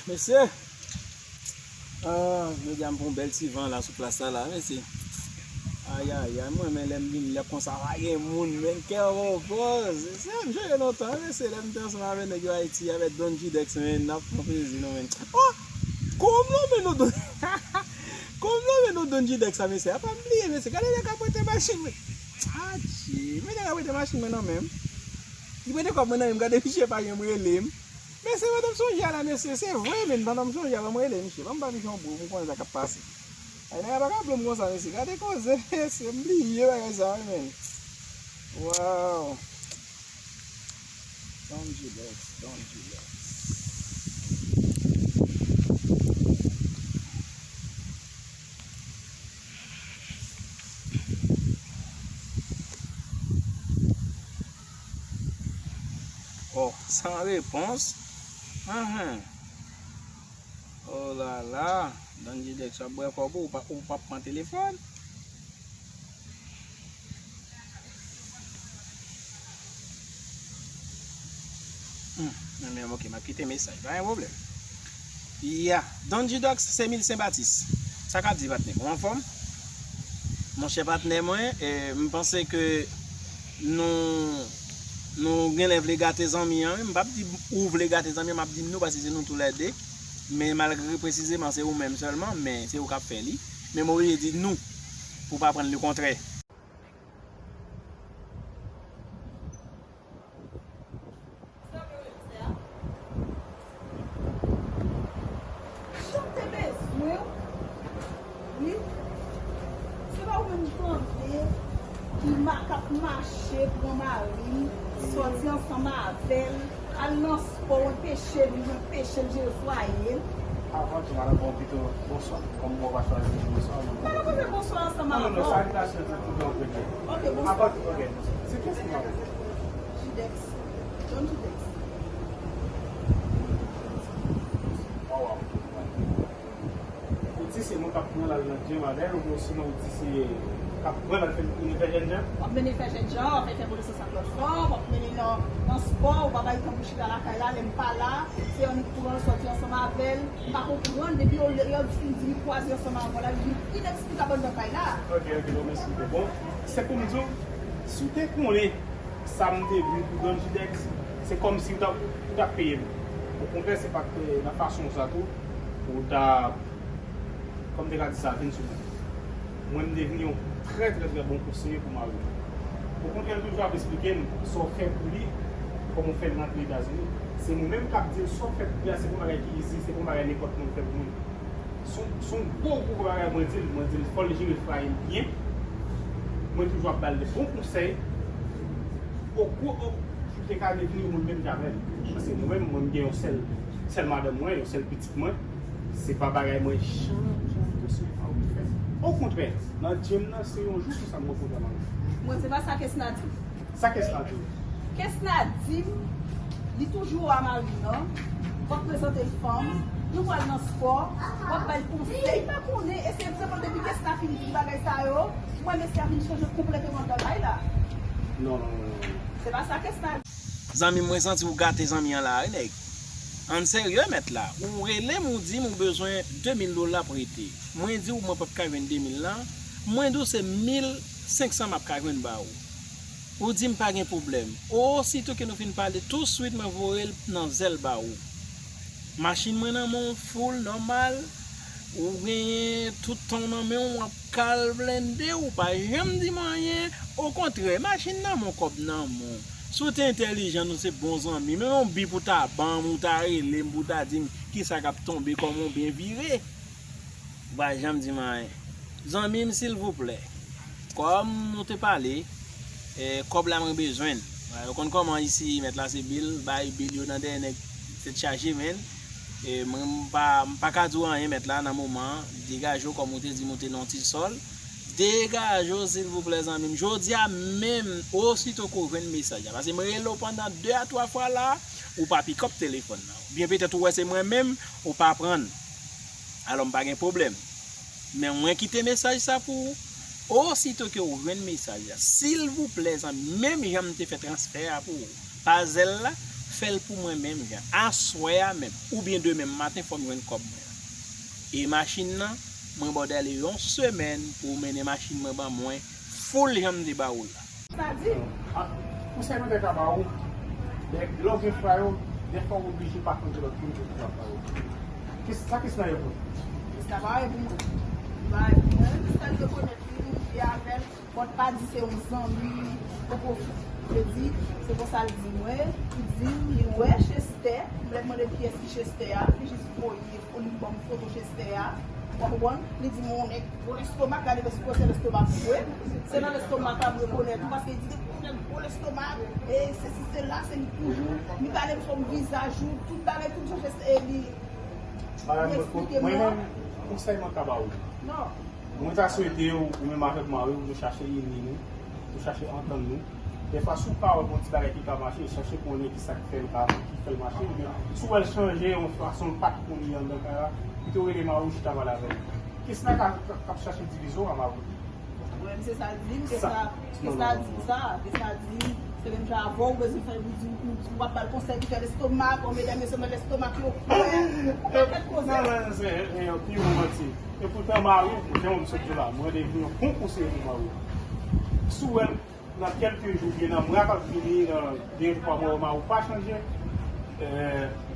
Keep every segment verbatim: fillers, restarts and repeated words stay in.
Mesye, ah, medam, pran yon bèl ti van la sou plas la, la, mesye. Ayayay, mwen, men lè m vini, lè konsa, pa gen moun, men kè repòz. Se m jere lontan, mesye, lè m te ansanm avèk nèg yo Ayiti, avèk Don Jidex, men, n ap pran plezi, nou, men. Oh! Kòm non, men nou Don, kòm non, men nou Don Jidex sa, mesye. A pa m bliye, mesye. Gade nèg ap prete machin, men. Atchi, men nèg ap prete machin mwen nan men m. Li prete kòb mwen nan men m, gade misye pa janm rele m. Men se pandan m sonje a la, mesye, se vre, men pandan m sonje a, ban m rele misye. Ban m ba misye yon bro pou m konnen sa k ap pase. Ay, nèg la pa ka blòm konsa, mesye. Gade koze, mesye, m bliye bagay sa, wi, men. Waw. Don Jidex, Don Jidex. Oh, san repons. Ahan. Oh la la. Don Jidex, w ap bwè kòb ou, ou pa, ou p ap pran telefòn. Hmm, men, men, ok, m ap kite mesaj, pa gen pwoblèm. Ya, Don Jidex, se Milsen Batis. Sa k ap di, patnè? Ou anfòm? Monchè patnè mwen, eh, m panse ke nou, nou genlè vle gate zanmi an, wi. M p ap di ou vle gate zanmi an, m ap di nou, paske se nou toulède. Men malgre presizeman se ou menm sèlman, men se ou k ap fè li. Men m oblije di nou, pou pa pran le kontrè. Jan m te bezwen w, wi. Se pa ou menm tande ki ma-, k ap mache pran mari m, sòti ansanm avè l, al nan spò, w anpeche l, w anpeche l jere fwaye l. Avan tou, madanm, bon, pito, bonswa. Kòm mwen pa chwazi di bonswa, mwen... Madanm, mwen fè bonswa ansanm avè w. Non, non, non, salitasyonn, se tout bon, ok. Ok, bonswa. Avan tou, ok. Se kiyès ki mari? Jidex. Don Jidex. Oh, wow. Ou di se mwen k ap pran l al nan djèm avè l, oubyen sinon ou di se k ap pran l al fè, mennen fè jènjan? W ap mennen fè jènjan, w ap fè konesans ak lòt fanm, w ap mennen nan, nan spò, ou pa bay tan pou chita lakay la, lè m pa la, se annik pran l sòti ansanm avè l, m pa konprann, depi yo, yo fin di li kwaze ansanm avè w la, li vin ineksplikab anndan kay la. Ok, ok, bon, mèsi. Bon, se pou m di w, si w te konnen sa m te vin pou Don Jidex, se kòmsi w t ap, ou t ap peye m. Okontrè, se pa t nan fason sa tou, ou t ap, kòm m te ka di sa, vin sou mwen. Mwen, m te vin yon trè, trè, trè bon konseye pou mari m. Okontrè, l toujou ap esplike m sa w fè pou li, kòman w fè l rantre Etazini. Se mwen menm k ap di l sa w fè pou li a, se pa yon bagay ki izi, se pa yon bagay nenpòt moun fè pou moun. Se yon, se yon gwo, gwo, gwo bagay mwen di l, mwen di l fò l jere fwaye l byen. Mwen toujou ap ba l de bon konsèy. Okontrè, ou te ka devni yon moun menm jan avè l. Paske mwen menm, mwen, m gen yon sèl, sèl madanm mwen, yon sèl pitit mwen. Se pa bagay mwen janm, janm konseye mari m fè. Okontrè, nan djèm nan, se yon jou konsa m rankontre mari m. Mwen, se pa sa Kesna di. Sa Kesna di w? Kesna di m, li toujou a mari l nan, w ap prezante l fanm, nou pral nan spò, w ap ba l konsèy, m pa konnen, e se egzanp depi Kesna fin di bagay sa yo, mwen mesye a vin chanje konplèteman anndan kay la. Non, non, non, non, non. Se pa sa Kesna di. Zanmi m, mwen santi w gate zanmi an la, wi, nèg. Ann serye, mèt la. Ou rele m, ou di m ou bezwen de mil dola prete. Mwen di w mwen p ap ka jwenn de mil lan. Mwen di w se mil senk san m ap ka jwenn ba ou. Ou di m pa gen pwoblèm. Osito ke nou fin pale, touswit mwen voye l nan zèl ba ou. Machin mwen nan men w, full, nòmal. Ou genyen tout tan w nan men w, w ap kal blende, ou pa janm di m anyen. Okontrè, machin nan men w, kòb nan men w. Si w te entèlijan, nou se bon zanmi. Menm yon bip ou ta ban m, ou ta rele m pou w ta di m kisa k ap tonbe, kòman w byen vire. Ou pa janm di m anyen. Zanmi m, silvouplè, kòm nou te pale, eh, kòb la mwen bezwen l. Ou konn kòman isi, mèt la se bil, bay bil yo nan dèyè nèg tèt chaje, men. Eh, mwen, m pa, m pa ka di w anyen, mèt la, nan moman an. Degaje w, kòm ou te di m ou te nan yon ti sòl. Degaje w, silvouplè, zanmi m. Jodi a menm, osito ke w jwenn mesaj la. Paske mwen rele w pandan de a twa fwa la, ou pa pikòp telefòn nan. Oubyen petèt ou wè se mwen menm, ou pa pran l. Alò, m pa gen pwoblèm. Men mwen kite mesaj sa pou ou. Osito ke w jwenn mesaj la, silvouplè, zanmi, menm jan m te fè transfè a pou ou, pa zèl la, Fè l pou mwen menm jan. Aswè a menm, oubyen demen maten, fò m jwenn kòb mwen an. E machin nan, mwen ba w dèle yon semèn pou w mennen machin mwen ban mwen, full jan m te ba ou l la. Sa di? Ah, konsèy mwen te ka ba ou, lè, lè w gen fwa yo, dèfwa w oblije pa konte lòt moun pou fwa pa yo. Kis-, sa Krisna ye pou ou? Krisna pa ye pou mwen. Li pa ye pou mwen. Krisna, m rekonèt li, m byen avè l. Fòt pa di se yon zanmi, poko fè. Li di, se konsa l di mwen, li di m, li wè Chester, m lè mande kiyès ki Chester a, li jis voye, li ban m foto Chester a, w konprann? Li di m, yon nèg gwo lestomak, gade gwosè lestomak li, wi. Se nan lestomak la m rekonèt ou, paske li di, yon nèg gwo lestomak, e sesi, sela, se li toujou, li pale m sou vizaj ou, tout bagay, tout jan Chester, e li, li eksplike mwen. Mwen menm, konsèy mwen ka ba ou. Non. Mwen ta swete w, ou menm avèk mari w, nou chache ini nou, nou chache antann nou. Dèfwa, si w pa wè gon ti bagay ki ka mache, chache konnen kisa k fè l pa, ki fè l mache, oubyen si w wè l chanje yon fason l pa t konn ye anndan kay la, pito rele mari w chita pale avè l. Kesna ka, ka, k ap chache divizyon a mari w. Mwen menm se sa l di m, Kesna, Kesna di m sa, Kesna di m, se menm jan avè w, ou bezwen fè, ou di, ou, ou ap ba l konsèy ki fè lestomak, o medam yo se mwen lestomak yo kwè, ou pa fè koze. Non, non, se, e, e, pi yon manti. Epoutan, mari w, jan w sot di la, mwen devni yon bon konseye pou mari w. Si w wè l nan kèlke jou, oubyen nan mwa k ap vini, nan de, twa mwa, mari w pa chanje, e,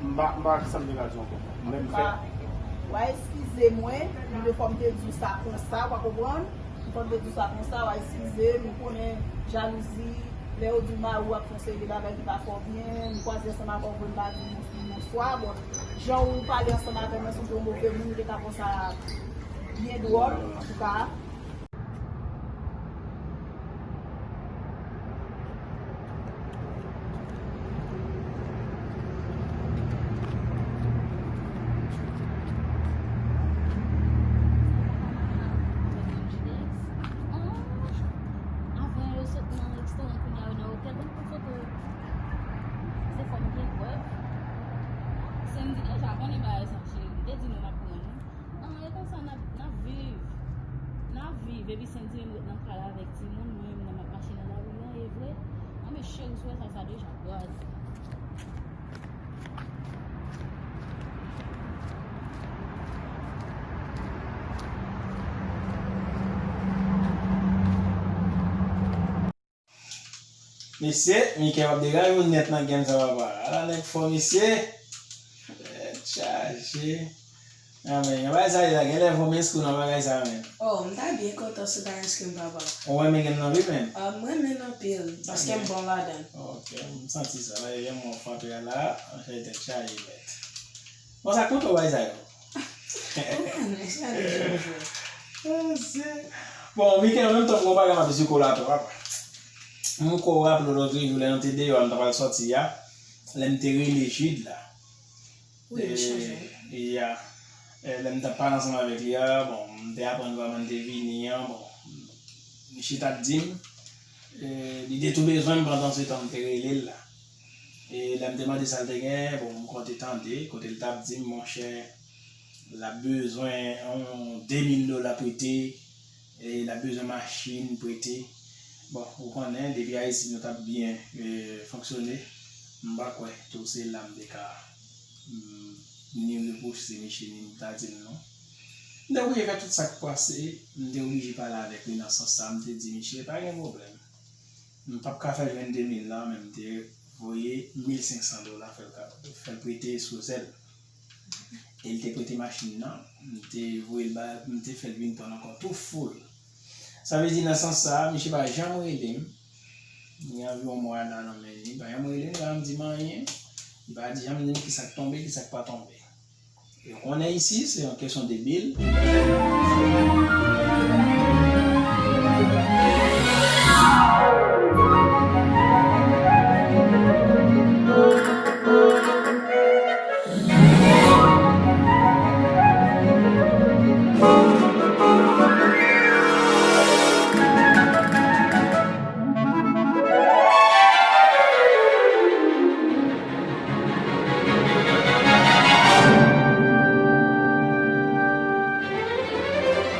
m pa, m pa wè kisa m te ka di w ankò. Mwen m fè. Antouka, w a eskize mwen, m te fò m te di w sa konsa, w a konprann? M fò m te di w sa konsa, w a eskize m, m konnen jalouzi, lè yo di w mari w ap fè yon seri de bagay ki pa fè w byen, m kwaze ansanm avè w, pou m pa di w bonswa, bon, jan w pale ansanm avè m, se yon move moun, m te ka pran sa byen dwòl, antouka. Avan yo sot nan restoran, kounye a yo nan otèl, ban m pran foto. Se fò m gen prèv. Se m di deja, konnen bagay sa, cheri. M te di nou m ap pran nou. An, e konsa n ap, n ap viv. N ap viv. Epi se m di m ret nan kay la avèk timoun, mwen menm nan m ap mache nan lari an, e vre. An, men cheri, si w wè sa, sa deja kraze. Mesye, Mickey p ap degaje w nèt nan game sa, papa. Ala nèg fò, mesye. Tèt chaje. Anmwey, yon bagay sa la, genlè fò m enskri w nan bagay sa, menm. Oh, m ta byen kontan si w ta enskri m, papa. Ou renmen game nan wi, menm? Ah, m renmen l anpil, paske m bon ladan l. Ok, m santi sa. Lè m wè w frape a la, m fè tèt chaje, bèt. Bon, sa k moute w bagay sa yo? Ou konnen, se sa ki jwe. Bon, Mickey, an menm tan, m gon bagay m ap di w la tou, papa. M kwè w raple w lòt jou lè nou te deyò a, nou t ap al sòti a, lè m te rele Jude la. Wi, m chonje. E, ya. E, lè m t ap pale ansanm avèk li a, bon, m te aprann vrèman l te vini an, bon, misye t ap di m, e, li te tou bezwen m pandan se tan m te rele l la. E lè m te mande sa l te gen, bon, m konte tande, kote l t ap di m, monchè, l ap bezwen yon de mil dola prete, e l ap bezwen machin prete. Bon, ou konnen, depi Ayiti nou t ap byen, e, fonksyone, m pa kwè tou se la m te ka, mm, ni repwose misye, ni m ta di l non. M te oblije fè tout sa k pase, m te oblije pale avèk li nan sans sa, m te di misye, pa gen pwoblèm. M p ap ka fè jwenn de mil la, men m te voye mil senk san dola, fè l ka, fè l prete sou Zelle. E l te prete machin nan, m te voye l ba, m te fè l vin pran l ankò tou full. Sa vle di, nan sans sa, misye pa janm rele m. Gen anviwon mwa la nan men li, li pa janm rele m, li pa janm di m anyen. Li pa di, janm di m kisa k tonbe, kisa k pa tonbe. E konnen isi, se yon kesyon de bil.